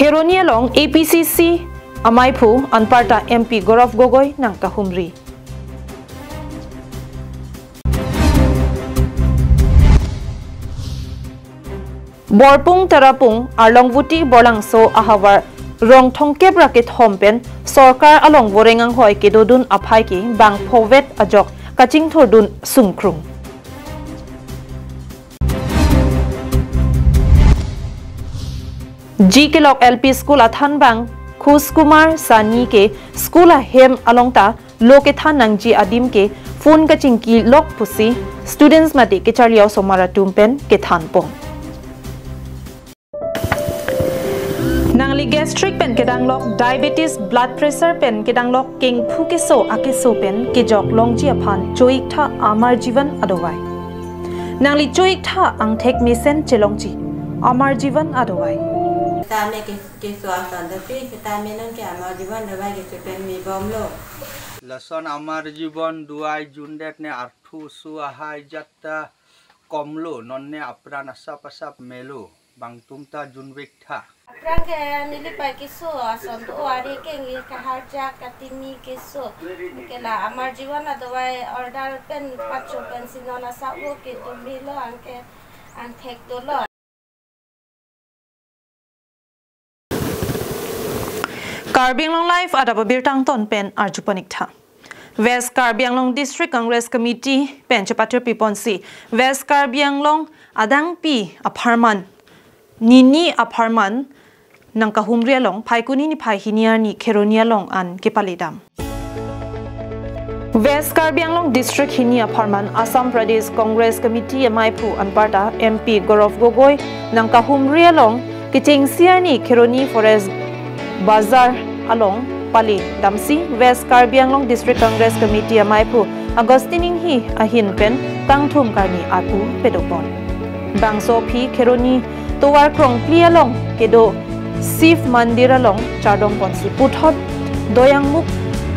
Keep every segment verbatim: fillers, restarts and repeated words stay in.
Kheroni along A P C C amaiphu anparta M P Gaurav Gogoi nangkahumri. Borpung Tarapung Arlongvoti Borlangso ahavar rong thomkep ra kethom pen sorkar along voreng anghoi kedodun aphai ke bangphovet ajok kachingthurdun sungkrung. G Kelok L P School athanbang Khush Kumar Saini ke school ahem along ta lo kethan nangji adim ke phone kachingki lok pusi students mate kecharli osomar atum pen kethanpon. Nangli gastric pen kedanglok, diabetes, blood pressure pen kedanglok, kengphu keso akeso pen kejok longji aphan cho-iktha Amar Jeevan adovai. Nangli cho-iktha angthek mesen chelongji Amar Jeevan adovai. Sitame ke, keso ason tapi sitame nonke Amar Jeevan adovai keso pen mibomlo. Lason Amar Jeevan adovai jundet ne arthu su ahai jatta komlo, nonne apran asap asap melo, bangtum ta junvektha. Apran ke neli pai keso ason do, ari ke ngi kaharja katimi keso. Ke la Amar Jeevan adovai order pen pacho pensi non asap vo kedo milo, anke angthek dolo. Karbi Anglong Live adap abirta angton pen arju pon-iktha. West Karbi Anglong District Congress Committee pen chepatir piponsi West Karbi Anglong adangpi apharman, nini apharman nangkahumri along Phaikuni niphai hini arni Kheroni along an kepaledam. West Karbi Anglong District hini apharman Assam Pradesh Congress Committee amaiphu anparta M P Gaurav Gogoi nangkahumri along kechengsi arni Kheroni Forest Bazar along paledamsi West Karbi Anglong District Congress Committee amaiphu Augustine Inghi ahin pen kangthum karni arpu pedopon. Bangso aphi Kheroni tovar krongphli along kedo Shiv Mandir along chardom ponsi puthot Doyangmukh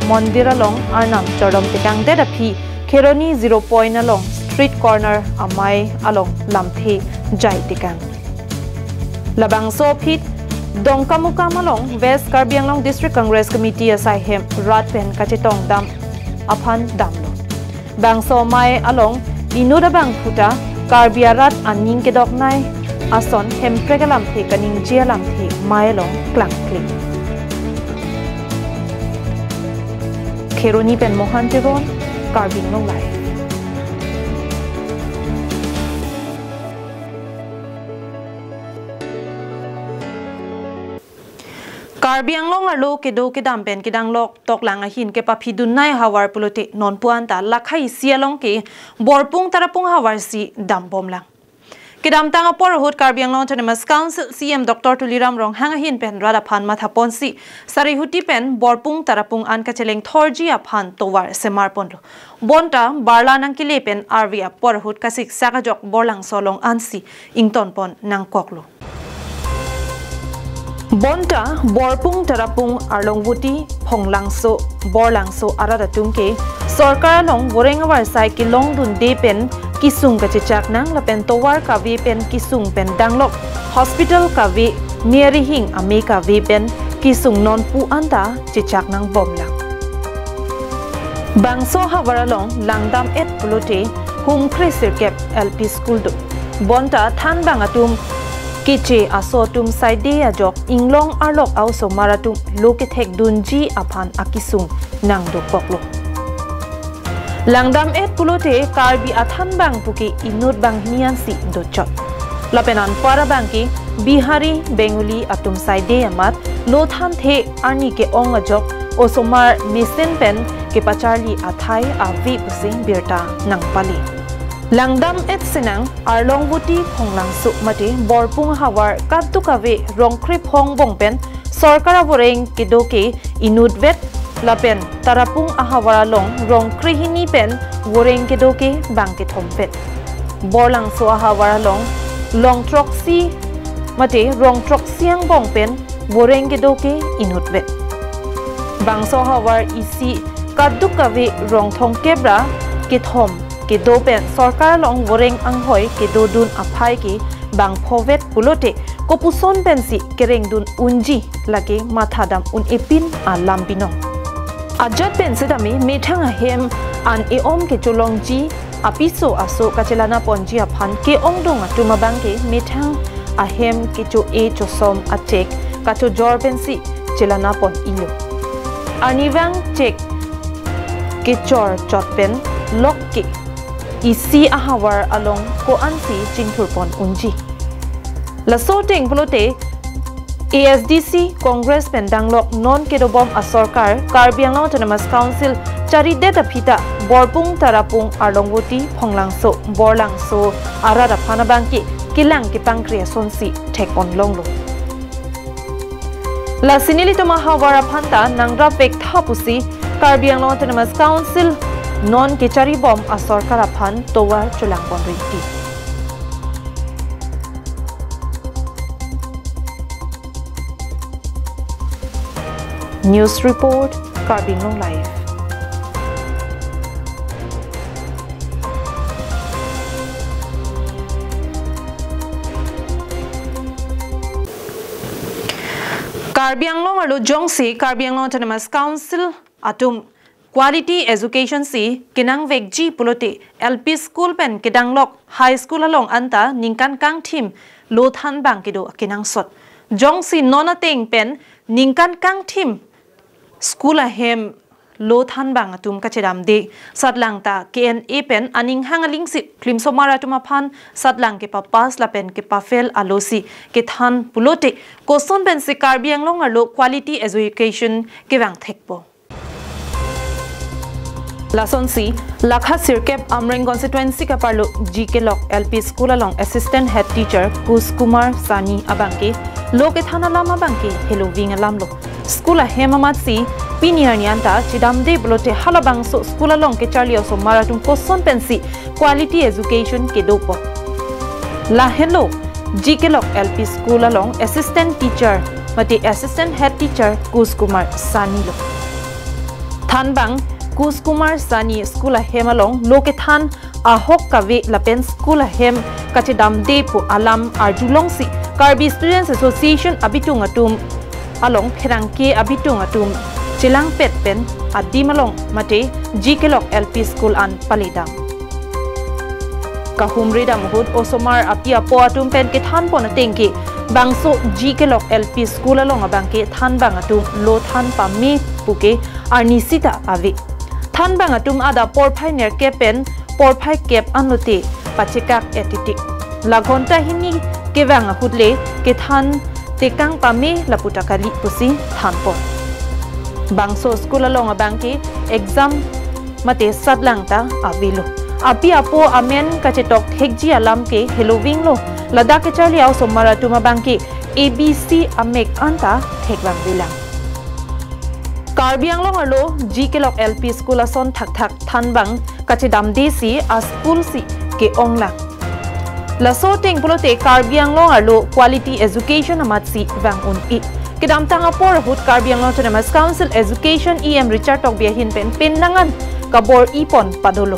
Mandir along Arnam chardom tekangdet aphi Kheroni Zero Point along street corner amei along lamthe jai tekang. Labangso aphi Dongkamukam along West Karbi Anglong District Congress Committee asai hem rat pen kachetongdam aphan damlo. Bangso amei along inut abangphu ta Karbi arat aning kedoknei ason hemprek alamthe kaningje alamthe amei along klangkle. Kheroni pen Mohan Teron, Karbi Anglong Live. Karbi Anglong arlo kedo kedam pen kedanglok toklang ahin kepaphidunnei ahavar pulote nonpu anta lakha isi along ke Borpung Tarapung ahavar si dambomlang. Kedamtang apor ahut Karbi Anglong Autonomous Council C E M Doctor Tuliram Ronghang ahin pen rat aphan mathaponsi Sarihuti pen Borpung Tarapung an kacheleng thorji aphan tovar semarponlo. Bonta barla nangkele pen arve apor ahut kasiksak ajok Borlangso along ansi ingtonpon nangkoklo. Bonta Borpung Tarapung Arlongvoti Phonglangso Borlangso arat atum ke sorkar along voreng avarsai kelongdunde pen kesung kachechak nang lapen tovar kave pen kesung pen danglok hospital kave Mary Hing ame kave pen kesung nonpu anta chechak nangbomlang. Bangso ahavar along langdam-et pulote hum kre sirkep L P school do. Bonta thanbang atum keche aso atum saide ajok inglong arlok a-osomar atum lo kethekdunji aphan akesung nangdokoklo. Langdam-et pulote Karbi athanbang puke inut banghini ansi dochot. Lapen anpar abang ke Bihari, Bengali atum saide amat lo thanthe arni ke-ong ajok osomar mesen pen kepacharli athai ave pusi birta nangpale. Langdam-et sinang Arlongvoti Phonglangso mate Borpung ahavar kadokave rong krephongo angbong pen sorkar avoreng kedo ke inutvet lapen Tarapung ahavar along rong krehini pen voreng kedo ke bang kethompet. Borlangso ahavar along long throksi mate rong throksi angbong pen voreng kedo ke inutvet. Bangso ahavar isi kadokave rong thomkep ra kethom kedo pen sorkar along voreng anghoi kedodun aphai ke bangphovet pulote kopuson pensi kerengdun unji lake mathadam un-e pin alam binong. Ajat pen setame methang ahem an e-om kecholongji apiso aso kachelang ponji aphan ke-ongdung atum abangke methang ahem kecho-e chosom achek kachojor pensi chelang pon-ilo. Arnivang chek kechor chot pen lok ke isi ahavar along ko-ansi chingthur pon unji. Laso ateng pulote A S D C Congress pen danglok non kedobom asorkar Karbi Anglong Autonomous Council charidet aphi ta Borpung Tarapung Arlongvoti Phonglangso Borlangso arat aphan abangke kelang kepangkri asonsi thek pon longlo. Lasi nelitum ahavar aphan ta nangrap vek tha pusi Karbi Anglong Autonomous Council non kecharibom asorkar aphan tovar chelang pon rinti. News report, Karbi Anglong Live. Karbi Anglong arlo jongsi Karbi Anglong Autonomous Council atum quality education si kenang vekji pulote L P school pen kedanglok high school along anta ningkan kangthim lo thanbang kedo akenangsot. Jongsi non ateng pen ningkan kangthim school ahem lo thanbang atum kachedamde satlang ta K N A pen aning hang alingsi klimsomar atum aphan satlang kepapass lapen kepafail alosi kethan pulote koson pensi Karbi Anglong arlo quality education kevang thekpo. Lasonsi, lakha sirkep Amreng constituency kaparlo G Kelok L P school along assistant head teacher Kus Kumar Sani abangke lo kethan alam abangke heloving alamlo. School ahem amatsi pini arni anta chedamde pulote halabangso school along kecharli osomar atum koson pensi quality education kedopo. Lahenlo G Kelok L P school along assistant teacher mate assistant head teacher Kus Kumar Sani lo. Thanbang Kus Kumar Sani school ahem along lo kethan ahok kave lapen school ahem kachedamde pu alam arjulongsi Karbi Students Association abitung atum along pherangke abitung atum chelangpet pen adim along mate G Kelok L P school an paledam. Kahumri dam ahut osomar api apo atum pen kethan pon atengke bangso G Kelok L P school along abangke thanbang atum lo than pame puke arnisi ta ave. Thanbang atum adap porphai nerkep pen porphai kep anlote pachekak etitik. La ghonta hini kevang ahut le kethan tekang pame lapu ta kali pusi than pon. Bangso school along abangke exam mate satlang ta avelo. Api apo amen kachetok thekji alam ke heloving lo. Ladak kecharli osomar atum abangke A B C amek anta theklang velang. Karbi Anglong arlo G Kelok L P school ason thakthak thanbang kachedamde si a school si ke-onglang. Laso ateng pulote Karbi Anglong arlo quality education amatsi vang un-e. Kedamtang apor ahut Karbi Anglong Autonomous Council Education E M Richard Tokbi ahin pen pen nangan kabor-i pon padolo.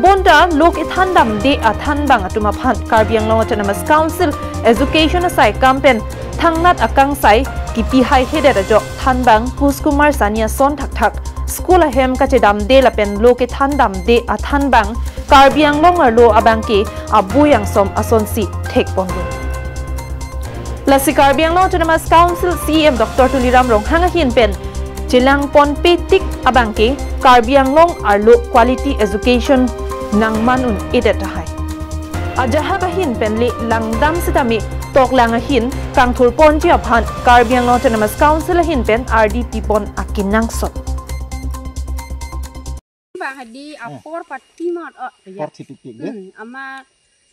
Bonta lo kethan damde athanbang atum aphan Karbi Anglong Autonomous Council Education asai kam pen thangnat akangsai kipi haihedet ajok thanbang Kus Kumar Sani ason thakthak school ahem kachedamde lapen lo kethan damde athanbang Karbi Anglong arlo abangke abui angsom asonsi thek ponlo. Lasi Karbi Anglong Autonomous Council C E M Doctor Tuliram Ronghang ahin pen chelang ponpe tik abangke Karbi Anglong arlo quality education nangman un-edet tahai. Ajahak ahin pen le langdam sitame toklang ahin kangthur ponji aphan Karbi Anglong Autonomous Council ahin pen ardi pipon akenangsot. Bang hadi apor pati mat, oh, ya. Por thipikpik de. Hmm, ama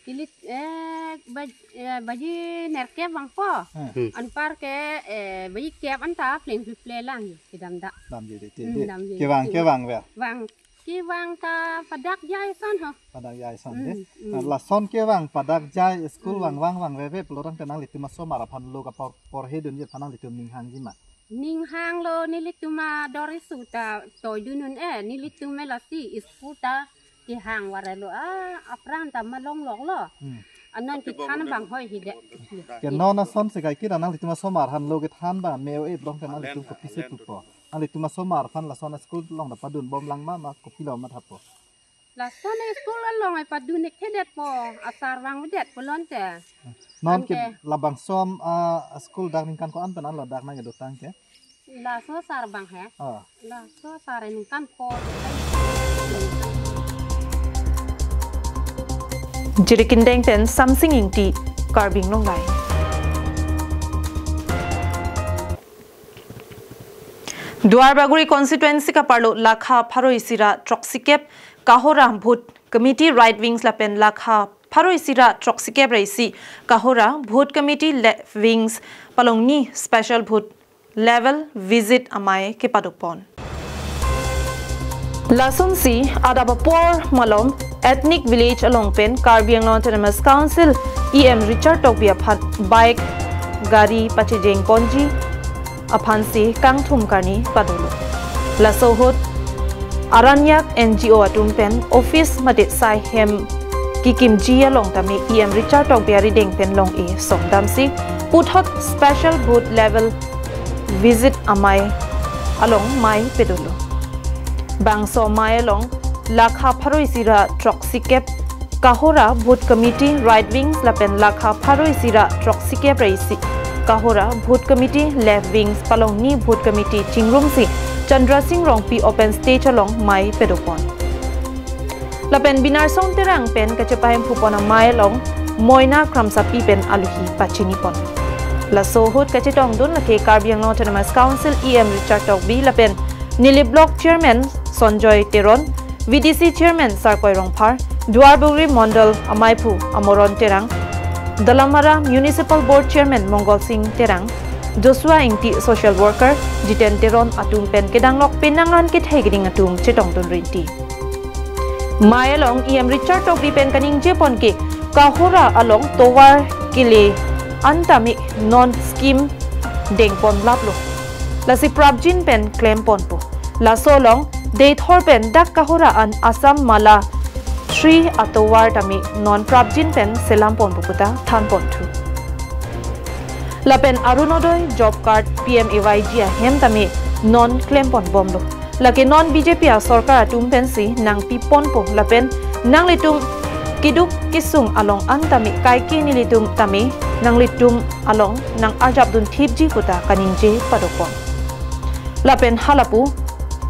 kilit, eh, baj-, eh, baji nerkep vangpo. Hmm. Anparke, eh, baji kep anta pleng ple lang yo, kedam da. Damji de, Hmm, de. damji. Kevang, Kevang. kevang ve. Vang, kevang ta padak jai ason ho. Padak jai ason de. Hmm, hmm. Lason kevang padak jai school Hmm. vang vang vangveve pulo tangte nanglitum asomar aphan lo kapor porhedunji aphan nanglitum ning hangji ma. Ning hanglo nelitum ador isu ta toidun un-e, nelitum me lasi school ta kehang varelo, ah, apran ta malongloklo. Hmm. Anon kethan abang hoi hidet. Ke non asonsi kaiketa nanglitum asomar aphan lo kethan abang me-o-e brong ke nanglitum kopisi pupo? Nanglitum asomar aphan lason a-school along ta padun bom lang ma, ma kopilo mathapo? Lason a-school along ai padun-ik thedetpo, asar vangvedetpo lonte. Non ke Anke. labangso, ah, a-school dak ningkan ko-an pen anlo dak nangkedotang ke? Laso asar abang he. Ah. Laso asar ningkan pho. Jiri Kindeng pen Samsing Ingti, Karbi Anglong Live. Duarbagori constituency kaparlo lakha pharo isi ra throksi kep Kohora Booth Committee right wings lapen lakha pharo isi ra throksi kep ra isi Kohora Booth Committee left wings palongni special booth level visit amei kepadopon. Lasonsi adap apor malom Ethnic Village along pen Karbi Anglong Autonomous Council E M Richard Tokbi aphan bike gari pachejeng ponji aphansi kangthum karni padolo. Laso ahut aranyak N G O atum pen office mate sai hem kekimji along tame E M Richard Tokbi arideng pen long-e somdamsi puthot special booth level visit amei along mei pedolo. Bangso amei along lakha pharo isi ra throksi kep Kohora Booth Committee right wings lapen lakha pharo isi ra throksi kep ra isi Kohora Booth Committee left wings palongni Booth Committee chingrumsi Chandra Sing Rongpi open stage along mei pedopon. Lapen Binarsong Terang pen kachepahemphupon amei along Moina Kramsapi pen aluhi pachinipon. Laso ahut kachetongdun lake Karbi Anglong Autonomous Council E M Richard Tokbi lapen Nilip Block Chairman Sonjoy Teron, V D C Chairman Sarkoi Rongphar, Duarbagori Mondol ameiphu Amoron Terang, Dolamara Municipal Board Chairman Mongol Sing Terang, Joshua Ingti social worker Jiten Teron atum pen kedanglok penang an kethek keding atum chetongdun rinti. Mei along E M Richard Tokbi pen kaningjepon ke Kohora along tovar kele an tame non scheme dengpon laplo. Lasi prapjin pen klemponpo. Laso along Deithor pen dak Kohora an Assam Mala three atovar tame non prapjin pen selamponpo puta thanponthu. Lapen Orunodoi, job card, P M A Y G ahem tame non klempon bomlo. Lake non B J P asorkar atum pensi nangpiponpo lapen nanglitum keduk kesung along an tame kaike nelitum tame nanglitum along nang-arjapdun thipji puta kaningje padopon. Lapen halapu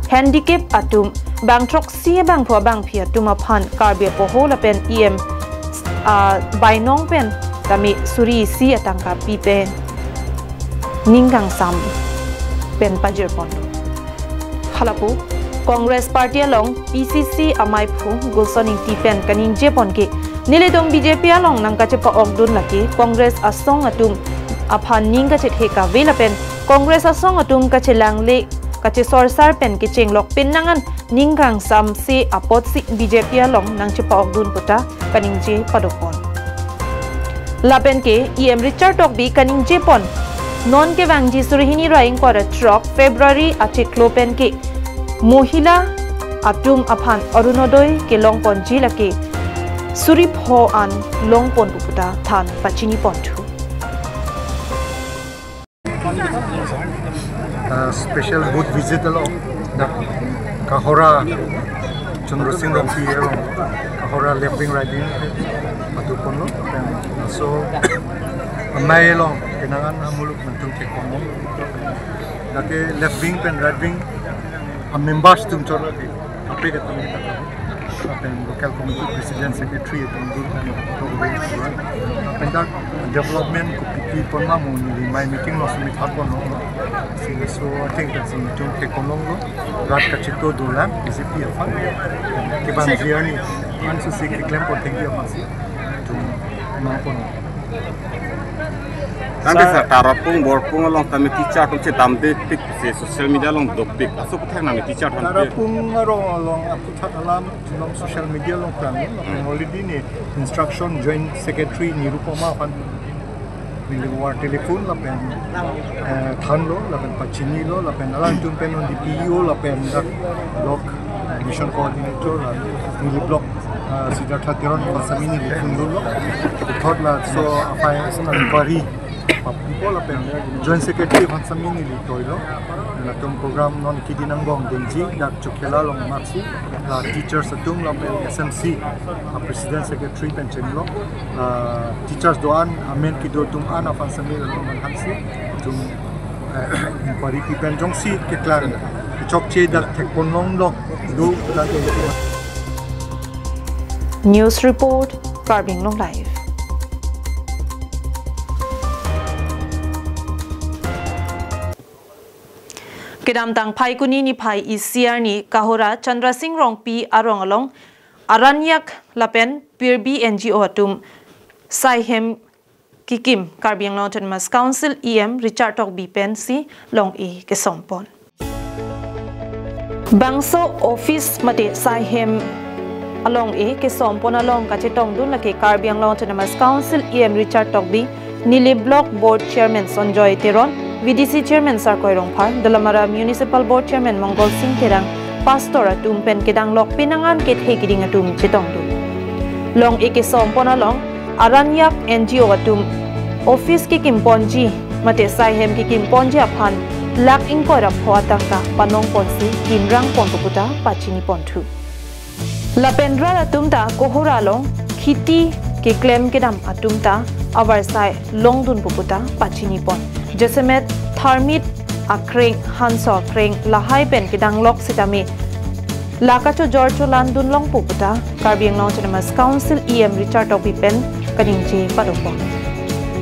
handicap atum bang throksi bangphu bangphi atum aphan Karbi apoho lapen E M, ah, bainong pen tame suri isi atangka pi pen ning kangsam pen pajirponlo. Halapu Congress Party along P C C ameiphu Gulson Ingti pen kaningjepon ke nelitum B J P along nangkachepa-okdun lake Congress asong atum aphan ning kachethe kave lapen Congress asong atum kachelangle kachesorsar pen kechenglok penang an ning kangsamse apotsi B J P along nangchepa-okdun puta kaningje padopon. Lapen ke E M Richard Tokbi kaningjepon non kevangji suri hini ra ingkoi ra throk February achiklo pen ke mohila atum aphan Orunodoi kelongponji lake suri pho an longponpo puta than pachiniponthu. Uh, special booth visit along dak Kohora Chandra Sing Rongpi along Kohora left wing right wing padoponlo. Laso amei along penang an amuluk nangtum theklonglo. Lake left wing pen right wing a members atum chot lake kaprek atum kita tahu. Lapen local committee president secretary atum dun kan to be. Lapen dak development kopi kopi pon ma mo neli mei meeting lo sumit hapon lo. Si so I think that si tum ke konlong lo. Rat kachito dolang B J P aphan. Kevangji arni an susi keklempon thengji aphansi tum nangpon. Tangte sir, Tarapung, Borpung along tame teacher atum chedamde tik, si social media along dopik. Laso aphuthak nang teacher atum Tarapung arong along aphuthak alam along social media along klang, lapen already ne instruction Joint Secretary Nirupama aphan neli war telephone lapen, eh, thanlo, lapen pachinilo, lapen alangtum pen non D P O, lapen dak block mission coordinator, lapen neli block Siddhartha Teron aphan sitame neli phone dolo. Puthot laso afai inquiry papipo lapen Joint Secretary aphan sitame neli toilo. Latum program non kidi nangbong dengji, dak Chokhela along maksi, la teachers atum lapen S M C a President Secretary pen chenglo. La teachers do-an amen kedo atum an aphan sitame latum aphan si itum, eh, inquiry pi pen jongsi keklang chokche dak thekpon longlo do dak. News report, Karbi Anglong Live. Kedamtang Phaikuni niphai isi arni Kohora Chandra Sing Rongpi arong along Aranyak lapen Pirbi N G O atum saihem kikim Karbi Anglong Autonomous Council E M Richard Tokbi pensi long-e kesompon. Bangso office mate saihem along-e kesompon along kachetongdun lake Karbi Anglong Autonomous Council E M Richard Tokbi, Nilip Block Board Chairman Sonjoy Teron, V D C Chairman Sarkoi Rongphar, Dolamara Municipal Board Chairman Mongol Sing Terang, Pastor atum pen kedanglok penang an kethe kiding atum chetongdun. Long-e kesompon along Aranyak N G O atum office kikimponji mate saihem kikimponji aphan lakh ingkoi ra pho atangka panongponsi kimrangpon puta pachiniponthu. Lapen rat atum ta Kohora along khiti keklem kedam atum ta avarsai longdun puta pachinipon. Jasemet tharmit akreng, hanso akreng lahai pen kedanglok sitame la kachojor cholandun longpo puta Karbi Anglong Autonomous Council E M Richard Tokbi pen kaningje padopon.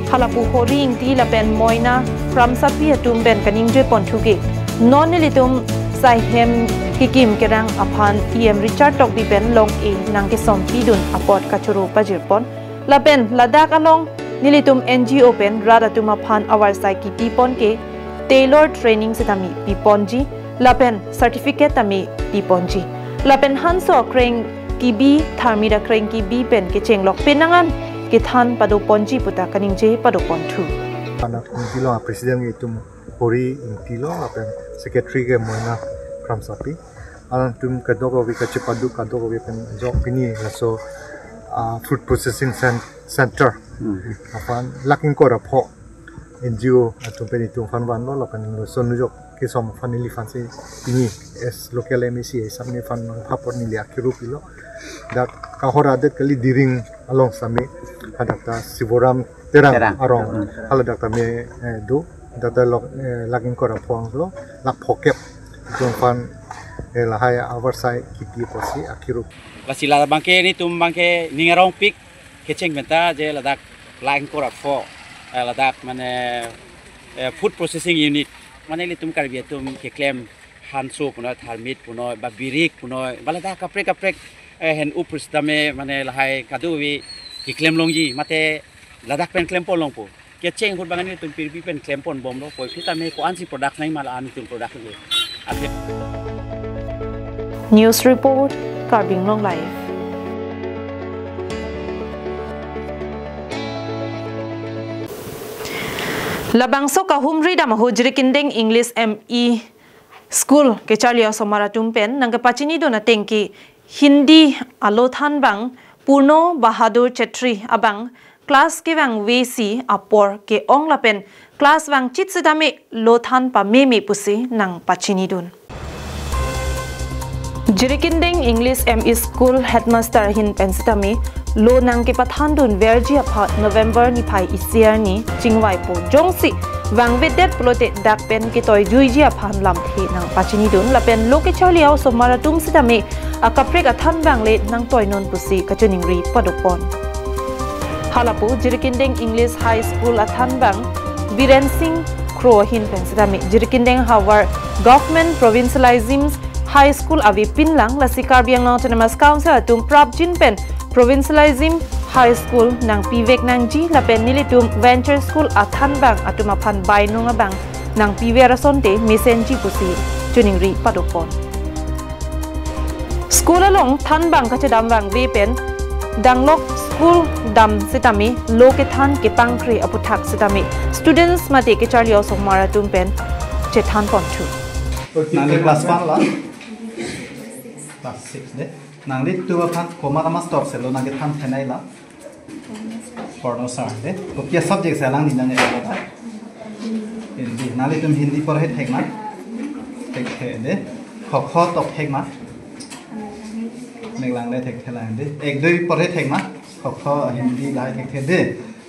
Halapu Hori Ingti lapen Moina Kramsapi atum pen kaningjeponthu ke non nelitum saihem kikim kerang aphan E M Richard Tokbi pen long-e nangkesompidun apot kachoro pajirpon. Lapen ladak along nelitum N G O pen rat atum aphan avarsai kipipon ke tailor training sitame piponji lapen certificate tame piponji. Lapen hanso akreng kibi, tharmit akreng kibi pen kechenglok penang an kethan padoponji puta kaningje padoponthu. Anak Ingti lo, President itum Hori Ingti lo, lapen Secretary ke Moina Kramsapi. Alangtum kadokave kachepadu kadokave pen jok pini laso, ah, food processing cen-, center. Hmm. Aphan lakh ingkoi ra pho N G O atum pen itum aphan vanlo, lapen laso nujok kesom aphan neliphan si pini as local M A C asap neliphan nangpapor neli akiru pilo. Dak Kohora adet kali Diring along sitame hadak ta Siboram Terang Terang. Arong. Hmm. Haladak tame, eh, do. Dak ta lok, eh, lakh ingkoi ra pho lo, lakh phokep. Itum aphan, eh, lahai avarsai kipi apotsi akiru. Lasi la abangke nelitum abangke ning arongpik kecheng penta je ladak lakh ingkoi ra pho, eh, ladak mane, eh, food processing unit. Mane ilitum Karbi atum keklem hanso punoi, tharmit punoi, ba birik punoi, ba ladak kaprek kaprek, eh, hen up sitame mane lahai kadokave keklem longji, mate ladak pen klempon longpo. Kecheng ahut abang nelitum Pirbi pen klempon bomlo, puvoiphit tame ko-ansi product nangji ma la-an itum product le. Akhir. News report, Karbi Anglong Live. Labangso kahumri dam ahut Jirikindeng English M E School kecharli osomar atum pen nangkepachinidun ateng ke Hindi alo thanbang Purno Bahadur Chetri abang class kevangvesi apor ke-ong lapen class vangchit sitame lo than pameme pusi nangpachinidun. Jirikindeng English M E School headmaster ahin pen sitame lo nangkepathandun verji aphan November niphai isi arni chingvaipo, jongsi vangvedet pulote dak pen ketoijuiji aphan lamthe nangpachinidun lapen lo kecharli osomar atum sitame akaprek athanbang le nangtoinon pusi kachiningri padopon. Halapu Jirikindeng English High School athanbang Biren Singh Kro ahin pen sitame Jirikindeng havar Government Provincialism High School avepinlang, lasi Karbi Anglong Autonomous Council atum prapjin pen Provincialism High School nangpivek nangji lapen nelitum Venture School athanbang atum aphan bainung abang nangpiver asonte mesenji pusi chiningri padopon. School along thanbang kachedam vangve pen danglok school dam sitame lo kethan kepangkre aputhak sitame students mate kecharli osomar atum pen chethanponthu. Nangli class one la? Class six de. Nanglitum aphan komat a-master si lo nangkethan thenei la? Porno sir de. Kopi a-subject si alangli nangkethan? Hindi. Nanglitum Hindi porhe thek ma? Thekthe de. Khokho tok thek ma? Mek langle thekthe lang de. Ek dui porhe thek ma? Khokho Hindi lahai thekthe de.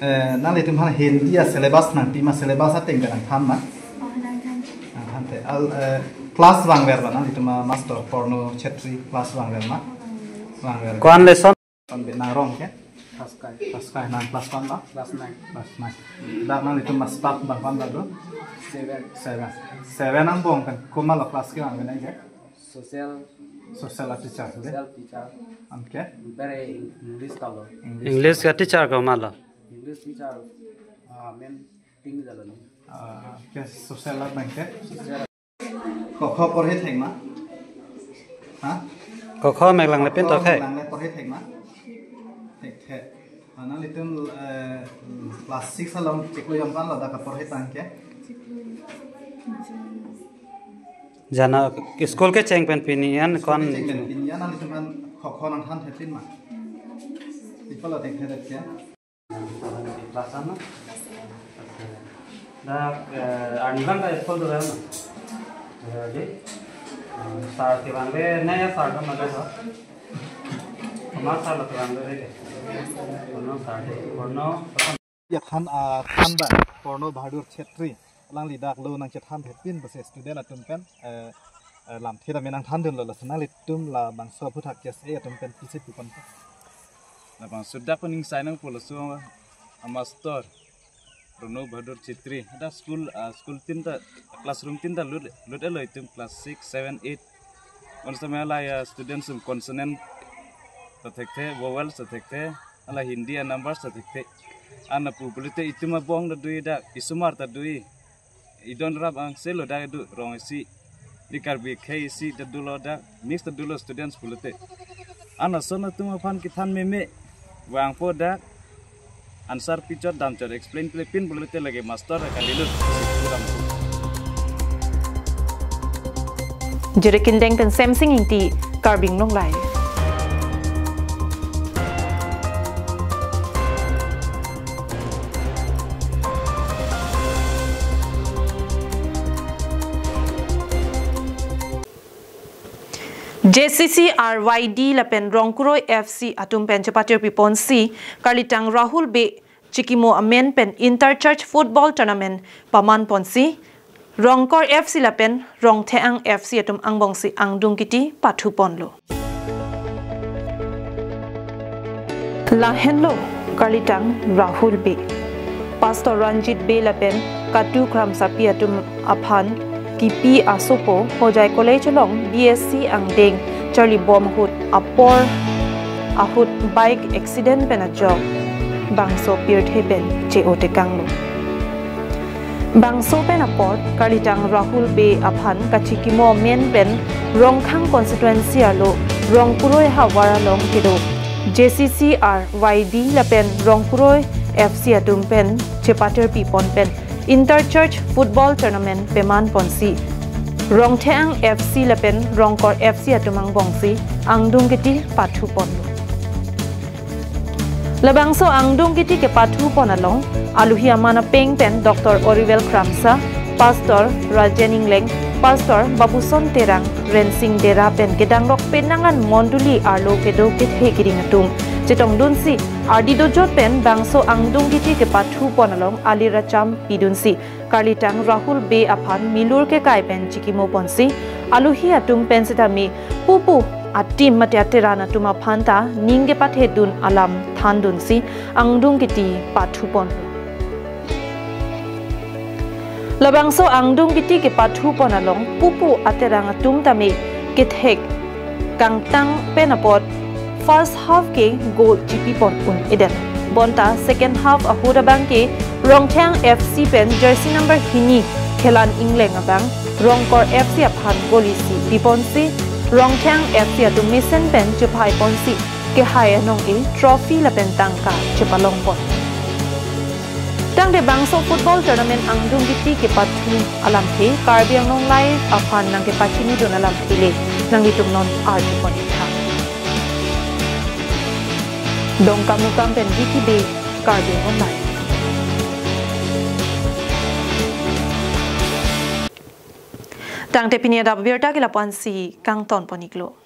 Eh, nanglitum aphan Hindi a-syllabus nangpi ma, syllabus ateng ke nangthan ma? Oh, nangthan. Nangthan te. Al, eh, class vangver ma nanglitum a-master Porno Chhetri class vangver ma? Vangver. Ko-an lesson? Kon be nang rong ke? Class kai. Class kai, nang class ko-an ba? Class nine. Class nine. Dak nanglitum a-staff bang ko-an ba do? Seven. Seven. Seven angbong pen komat lo class kevang ke nai ke? Social. Social a-teacher de? Social teacher. Anke? Bere English ta lo. English. English a-teacher komat lo? English teacher, ah, main thing jalo ni. Ah, ke social abang ke? Social. Khokho porhe thek ma? Ha? Khokho mek langle pin tok thek. Khokho mek langle porhe thek ma? Thekthe. Nanglitum, eh, class six along chiklo jom pan lo dak kaporhe tang ke? Jana school kecheng pen pini an. School ko-an? Kecheng pen pini an nanglitum aphan khokho nangthan thepin ma? Pi apot lo thekthe det ke? Class an na? Dak, eh, arnivang ta school do na? Eh, de? Eh, sir kevang le, naya sir do na do? Komat sir lo kevang le de? Porno sir de, Porno. Ya than, ah, than ba, Porno Bahadur Chhetri. Alangli dak lo nangchethan thepin pusi student atum pen, eh, eh, lamthe tame nangthandun lo, lason nanglitum labangso aphuthak class eight atum pen pisi pipon. Labangso dak pen ingsai nangpo laso a-master Porno Bahadur Chhetri. Dak school, ah, school tin ta, classroom tin ta lut, lut-et lo itum class six, seven, eight. Bonsitame lahai a-students atum consonant ta thekthe, vowels ta thekthe, hala Hindi a-numbers ta thekthe. An lapu pulote itum abong ta dui dak, isomar ta dui. Idon rap angse lo dak do rong isi. Di Karbi akhei isi ta dolo dak, mix ta dolo students pulote. An lason atum aphan kethan meme vangpo dak. Answer pichot damchot explain klepin pulote lake master kalilut. Jere Kindeng pen Semsing Ingti, Karbi Anglong Live. J C C R Y D lapen Rongkuroi F C atum pen chepatir piponsi, karlitang Rahul Bey chikimo amen pen Inter Church Football Tournament paman ponsi, Rongkor F C lapen Rongtheng F C atum angbongsi angdung kiti pathu ponlo. Lahenlo karlitang Rahul Bey. Pastor Ranjit Bey lapen Katu Kramsapi atum aphan kipi asopo Hojai College along B S C angdeng charlibom ahut apor ahut bike accident pen ajok bangso pirthe pen che-o tekanglo. Bangso pen apot karlitang Rahul Bey aphan kachikimo amen pen Rongkhang constituency arlo Rongkuroi havar along kedo J C C R Y D lapen Rongkuroi F C atum pen chepatir pipon pen Inter Church Football Tournament paman ponsi, Rongtheng F C lapen Rongkor F C atum angbongsi angdung kiti pathu ponlo. Labangso angdung kiti kepathu pon along, aluhi aman apeng pen Doctor Oriwell Kramsa, Pastor Rajen Engleng, Pastor Babuson Terang, Rensing Dera pen kedangrok penang an mondoli arlo kedo kethe keding atum chetongdunsi, ardi dojot pen bangso angdung kiti kepathu pon along alir acham pidunsi, karlitang Rahul Bey aphan milur kekai pen chikimo ponsi, aluhi atum pen sitame pupu a-team mate ateran atum aphan ta ning kepathedun alam thandunsi angdung kiti pathu pon. Labangso angdung kiti kepathu pon along pupu aterang atum tame kethek kangtang pen apot first half ke goal chipi pon un-edet. Bonta second half ahut abang ke Rongtheng F C pen jersey number hini Khelan Engleng abang Rongkor F C aphan goal isi piponsi Rongtheng F C atum mesen pen chephai ponsi kehai anong-e trophy lapen tangka chepalong pon. Tangte bangso football tournament angdung kiti kepathu alamthe Karbi Anglong Live aphan nangkepachinidun alamthe le Nanglitum non arjupon ik tha. Dongkamukam pen Vicky Bey, Karbi Anglong Live. Tangte pini adap abirta ke lapu-ansi kangtonpon iklo.